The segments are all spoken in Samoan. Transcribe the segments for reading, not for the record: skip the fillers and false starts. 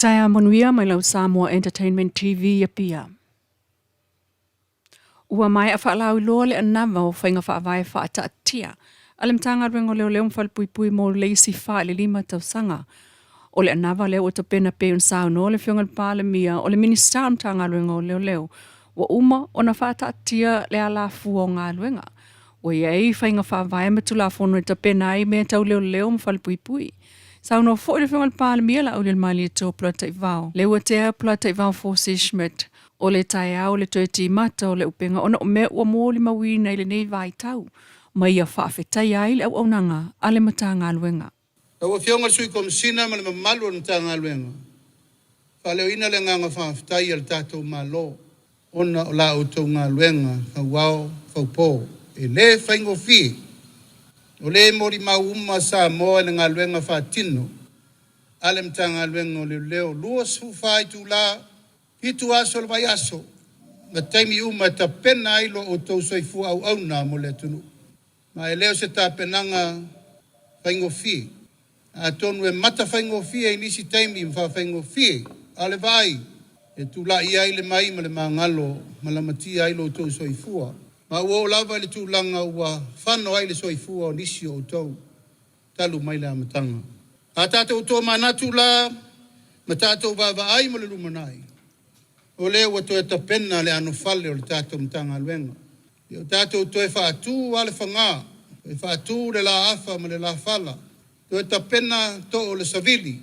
Taeao manuia mai lau Samoa Entertainment TV i Apia. Ua maea faalauiloa le anava o faiga faavae faataatia a le Matagaluega o Leoleo ma Falepuipui mo le isi 4 i le 5 tausaga. O le anava lea ua tapena pei ona saunoa le Afioga i le Palemia, o le Minisita o le Matagaluega o Leoleo, ua uma ona faataatia le alafua o galuega. Ua i ai faiga faavae ma Tulafono e tapena ai mea tau leoleo ma falepuipui. Saunoa foi le Afioga i le Palemia Laaulialemalietoa Polataivao Leuatea Polataivao Fosi Schmidt, o le taeao le toe timata o le upega ona o mea ua molimauina i lenei vaitau, ma ia faafetaia ai le auaunaga a le Matagaluega. Lau Afioga i le Sui Komesina ma le mamalu o le Matagaluega, faaleoina le agaga faafetai a le tatou Malo ona o la outou galuega fauao faupo e le faigofie. O le molimau uma Samoa i le galuega faatino a le Matagaluega o Leoleo 24 itula, 7 aso o le vaiaso, ma taimi uma e tapena ai lo outou soifua auauna mo le atunuu. Ma e le o se tapenaga faigofie. Atonu e mata faigofie i nisi taimi ma faafaigofie, a o le vaai e tulai ai le mai ma le magalo ma lamatia ai lo outou soifua. Ma ua oo lava i le tulaga ua fano ai le soifua o nisi o outou talu mai le amataga. A tatou tomanatu la ma tatou vaavaai mo le lumanai, o lea ua toe tapena le anofale o le tatou Matagaluega. Ia o tatou toe faatu lava le fagā, toe faatu le laafa ma le lafala, toe tapena too o le savili,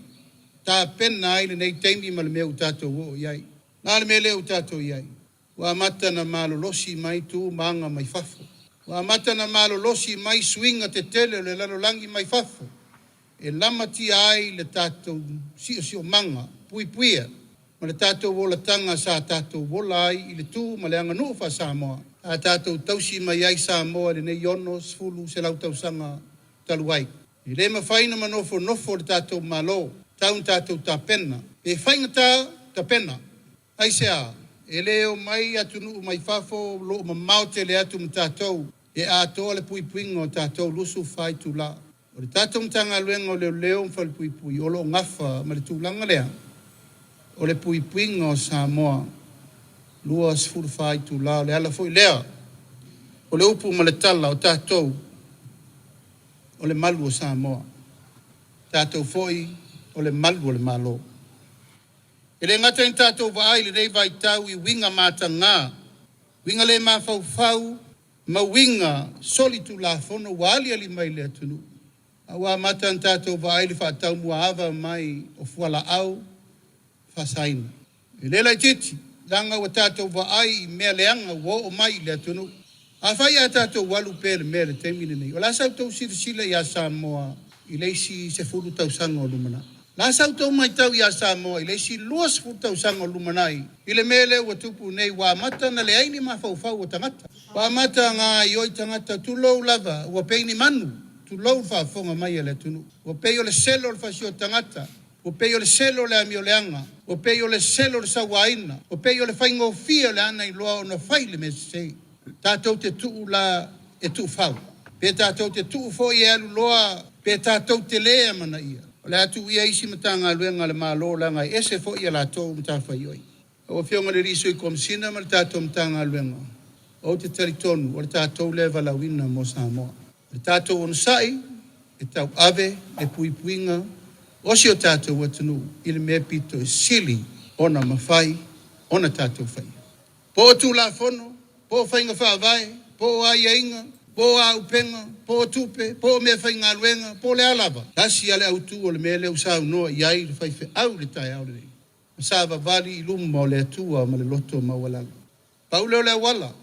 tapena ai lenei taimi ma le mea ua tatou oo i ai. O le a le mea lea ua tatou i ai? Ua amata ona malolosi mai tu ma aga mai fafo. Ua amata ona malolosi mai suiga tetele o le lalolagi mai fafo e lamatia ai le tatou siosiomaga puipuia ma le tatou olataga sa tatou ola ai i le tu ma le aganuu faa-Samoa a tatou tausi mai ai Samoa i lenei 60 100 tausaga talu ai. E le mafai ona manofonofo le tatou Malo, tau na tatou tapena. Pe faigata, tapena. Aisea? E le omai atunuu mai fafo o lo o mamao tele atu ma tatou e atoa le puipuiga o tatou 24 itula. O le tatou Matagaluega o Leoleo ma Falepuipui o lo o gafa ma le tulaga lea o le puipuiga o Samoa 24 itula. O le ala foi lea o le upu ma le tala o tatou o le malu o Samoa. Tatou foi o le malu o le Malo. E le gata ina tatou vaai i lenei vaitau i uiga mataga, uiga le mafaufau ma uiga solitulafono ua aliali mai i le atunuu, a ua amata ona tatou vaai i le faataumuaava mai o fualaau faasaina. E le laitiiti, leaga ua tatou vaai i mea leaga ua oo mai i le atunuu. Afai ae tatou alu pea i le mea i le taimi lenei, o le a sa outou silasila ia Samoa i le isi 10 tausaga o lumanai? O le a sa outou matau ia Samoa i le isi 20 tausaga o lumanai i le mea lea ua tupu nei, ua amata ona leai ni mafaufau o tagata? Ua amata ona gaoioi tagata, tulou lava, ua pei ni manu, tulou le faafofoga mai a le atunuu. Ua pei o le selo o le fasio tagata, ua pei o le selo o le amioleaga, ua pei o le selo o le sauaina, ua pei o le faigofie o le ana iloa ona fai le mea sese. Tatou te tuu la e tuufau, pe tatou te tuu foi e alu loa, pe tatou te le amanaia. O le a tuu ia isi Matagaluega a le Malo leaga e ese foi a latou matafaioi. Lau Afioga i le Sui Komesina ma le tatou Matagaluega, ou te talitonu o le tatou lea valaauina mo Samoa. O le tatou onosai e tauave le puipuiga o si o tatou atunuu i le mea pito e sili ona mafai ona tatou faia. Po o Tulafono, po o faiga faavae, po o aiaiga, po o auupega, po o tupe, po o meafaigaluega, po o le a lava. Tasi lava le autu o le mea lea ua saunoa i ai le faifeau i le taeao lenei, ma savavali i luma o le Atua ma le loto maualalo. Pau lea o le auala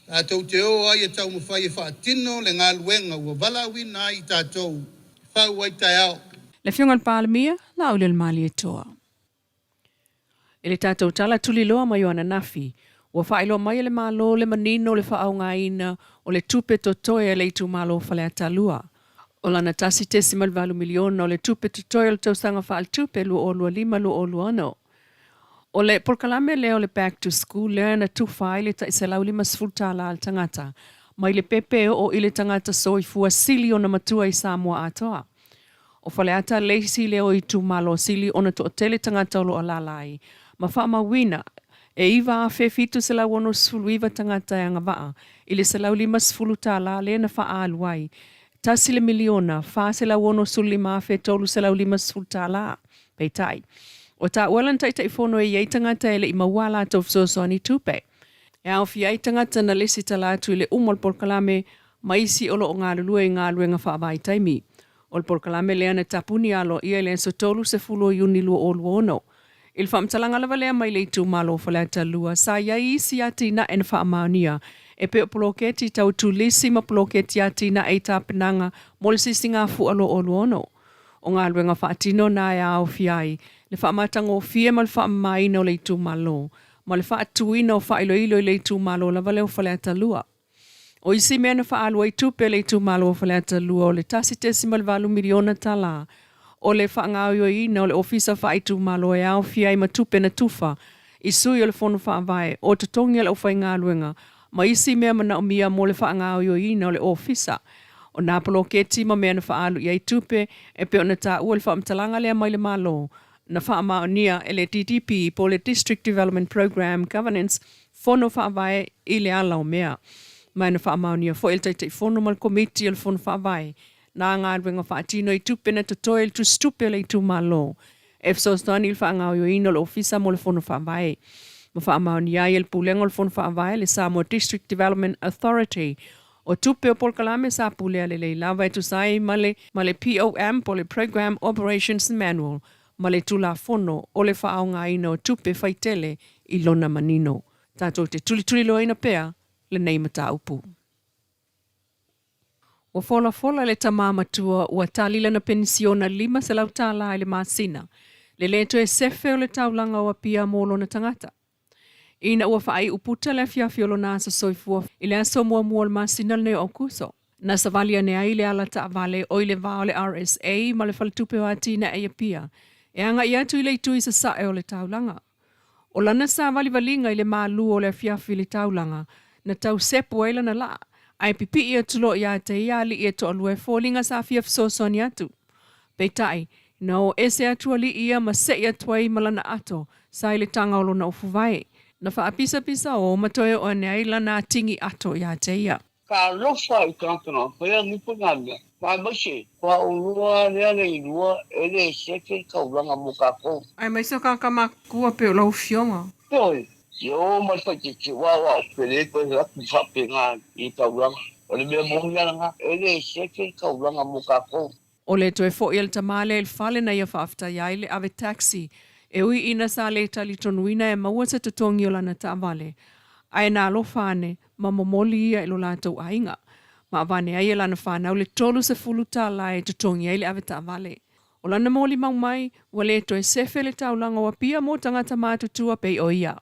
tatou te o ai e taumafai e faatino le galuega ua valaauina ai i tatou e fau ai taeao. Le Afioga i le Palemia, Laaulialemalietoa. I le tatou tala tuliloa mai o ananafi, ua faailoa mai e le Malo le manino o le faaaogaina o le tupe totoe a le itumalo Faleata 2. O lana $1.8 miliona o le tupe totoe o le tausaga faaletupe 2025/2026. O le polokalame lea o le Back to School lea na tufa ai le tai $150 a le tagata mai le pepe e oo i le tagata soifua sili ona matua i Samoa atoa. O Faleata le isi lea o itumalo sili ona toatele tagata o lo o alaala ai ma faamauina e 9,769 tagata e agavaa i le $150 tala lea na faaalu ai, tasi le miliona, $465,350 tala. Peitai, ua taua lana Taitaifono e i ai tagata e le i maua a latou fesoasoani tupe. E aofia ai tagata na lesitala atu i le uma o le polokalame ma isi o lo o galulue i galuega faavaitaimi. O le polokalame lea na tapuni aloaia i le aso 30 o Iuni 2026. I le faamatalaga lava lea mai le itumalo o Faleata 2, sa i ai isi atinae na faamaonia e pei o poloketi tau turisi ma poloketi atinae i tapenaga mo le Sisigafua 2026. O galuega faatino na e aofia ai le faamatagofie ma le faamamaina o le itumalo ma le faatuina o faailoilo i le itumalo lava lea o Faleata 2. O isi mea na faaalu ai tupe a le itumalo o Faleata 2 o le $1.8 miliona tala o le faagaoioiina o le Ofisa Faaitumalo e aofia ai ma tupe na tufa i sui o le Fono Faavae, o totogi a le aufaigaluega ma isi mea manaomia mo le faagaoioiina o le Ofisa. O nā poloketi ma mea na faaalu i ai tupe e pei ona taua i le faamatalaga lea mai le Malo na faamaonia e le DDP po o le District Development Programme Governance Fono Faavae i le ala o mea. Ma na faamaonia foi e le Taitaifono ma le Komiti o le Fono Faavae nā galuega faatino i tupe na totoe i le tusitupe a le itumalo e fesoasoani i le faagaoioiina o le Ofisa mo le Fono Faavae. Ma faamaonia ai e le Pulega o le Fono Faavae le Samoa District Development Authority o tupe o polokalame sa pulea lelei lava e tusa ai ma le ma le POM po o le Programme Operations Manual ma le Tulafono o le Faaaogaina o Tupe Faitele i lona manino. Tatou te tulituliloaina pea lenei mataupu. Ua folafola le tama matua ua tali lana penisiona $500 i le masina, le lē toe sefe o le taulaga o Apia mo lona tagata. Ina ua faaiu puta le afiafi o lona aso soifua i le aso muamua o le masina lenei o Aokuso, na savali ane ai le ala taavale oi le va o le RSA ma le Faletupe o Atinae i Apia e agai atu i le itu i sasae o le taulaga. O lana savalivaliga i le malu o le afiafi i le taulaga, na tau sepu ai lana laa, ae pipii atu loa ia te ia alii e toalua e foliga sa fia fesoasoani atu. Peitai, na o ese atu alii ia ma seʻi atu ai ma lana ato sa i le taga o lona ofuvae. Na faapisapisa o ma toe oo ane ai lana atigi ato ia te ia. Talofa i tagata na faia nei foi nā mea, ma aemaise kua ʻolua lea le ilua e le sefe le taulaga mo tatou. Aemaise o kāka makua pei o lau Afioga. Ioe, ia oo mai faitete ua o au pele koe atu faapena i le taulaga. O le mea moni lava lena, e le sefe le taulaga mo tatou. O le toe foi a le tama lea i le fale na ia faafetai ai le ave taxi, e ui ina sa le talitonuina e maua se totogi o lana taavale, ae na alofa ane ma momoli ia i lo latou aiga, ma avane ai e lana fanau le $30 e totogi ai le ave taavale. O lana molimau mai, ua le toe sefe le taulaga o Apia mo tagata matutua pei o ia.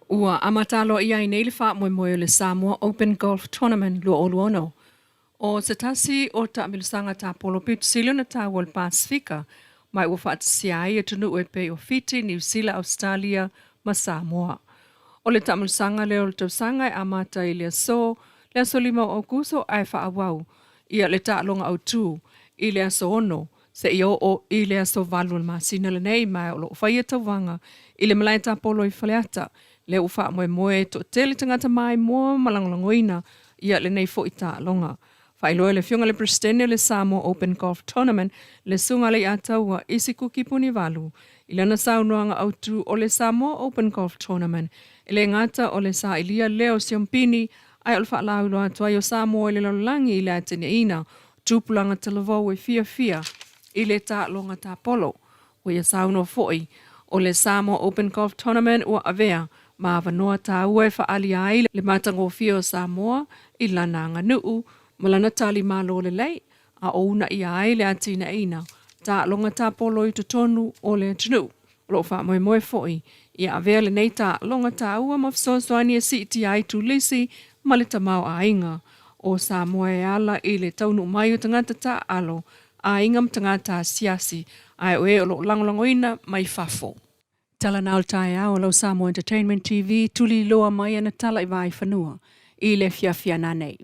Ua amata aloaia ai nei le faamoemoe o le Samoa Open Golf Tournament 2026. ʻO se tasi o taamilosaga tapolo pito sili ona taua o le Pasefika, ma ua faatasia ai atunuu e pei o Fiti, Niu Sila, Ausetalia ma Samoa. O le taamilosaga lea o le tausaga e amata i le aso le aso 5 o Aokuso ae faaauau ia le taaloga autu i le aso 6 seia oo i le aso 8 o le masina lenei, ma o lo o faia tauvaga i le malae tapolo i Faleata, lea ua faamoemoe e toatele tagata maimoa ma lagolagoina ia lenei foi taaloga. Faailoa e le Afioga i le Peresetene o le Samoa Open Golf Tournament le Susuga Leiataua Isikuki Punivalu i lana saunoaga autu o le Samoa Open Golf Tournament e le gata o le sailia lea o siompini ae o le faalauiloa atu ai o Samoa i le lalolagi i le atinaeina o tupulaga talavou e fiafia i le taaloga tapolo. Ua ia saunoa foi, o le Samoa Open Golf Tournament ua avea ma avanoa taua e faaalia ai le matagofie o Samoa i lana aganuu ma lana tali malo lelei, a o uunaia ai le atinaeina taaloga tapolo i totonu o le atunuu. O lo o faamoemoe foi ia avea lenei taaloga taua ma fesoasoani e siitia ai turisi ma le tamaoaiga o Samoa e ala i le taunuu mai o tagata taaalo aiga ma tagata asiasi, ae o e o lo o lagolagoina mai fafo. Tala na o le taeao o lau Samoa Entertainment TV, tuliloa mai ana tala i Vaaifanua i le afiafi ana nei.